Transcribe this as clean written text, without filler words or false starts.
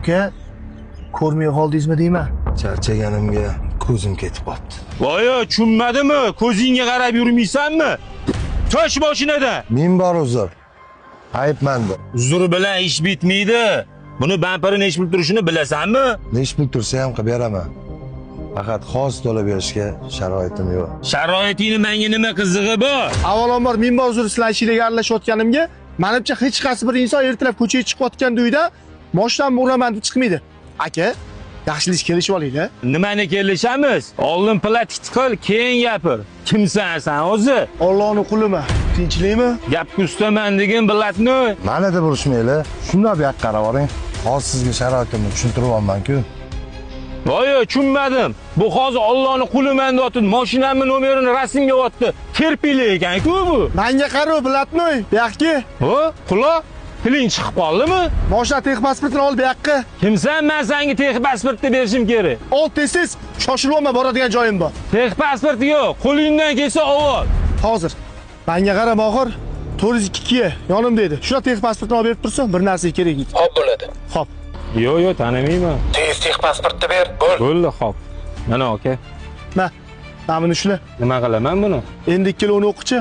Uka, ko'rmay qoldingizmi deyman. Charchaganimga ko'zim ketib qoldi. Voy, tushunmadimi? Ko'zingga qarab yurmaysanmi? Tosh mashinada. Ming bor uzr. Ayb menda. Uzr bilan ish bitmaydi. Buni bamperi nechi pul turishini bilasanmi? Nechi pul tursa ham qilib beraman. Faqat hozir to'lab berishga sharoitim yo'q. Sharoitingni menga nima qizig'i bor? Avvalambor ming bor uzr sizlar ishinglarga aralashayotganimga, menimcha hech qaysi bir inson ertalab ko'chaga chiqayotganda uyda mashinamni uraman deb chiqmaydi. Aka, yaxshilik kelishib olinglar. Nimani kelishamiz? Oldin platik qil, keyin gapir. Kimsan sen o'zi? Allohning quliman. Tinchlikmi? Gapga ustaman degan bilatni. Mana deb urushmanglar. Shundoq bu yoqqa qarab oling. Hozir sizga sharoitimni tushuntiryapman-ku. Voy, tushunmadim. Bu hozir Allohning quliman deyapti. Mashinamni nomerini rasmga otdi. Terpili ekan-ku bu. Menga qara, bilatnoy, bu yoqqa. Ho, quloq, tiling chiqib qoldimi? Mashina texpasportini ol bu yoqqa. Kimsan men senga texpasportni berishim kerak? Ol tez-tez, shoshilma, boradigan joyim bor. Texpasport yo'q, qo'lingdan kelsa ovol. Hozir. Menga qara, Mohir, 402 yonimda edi. Shuna texpasportni olib berib tursin, bir narsa kerak edi. Xo'p bo'ladi. Xo'p. Yo'q, yo'q, tanimayman. Tez texpasportni ber, bo'l. Bo'ldi, xo'p. Mana aka. Ma, mana buni ushla. Nima qilaman buni? Endi ikkalovini o'qichi.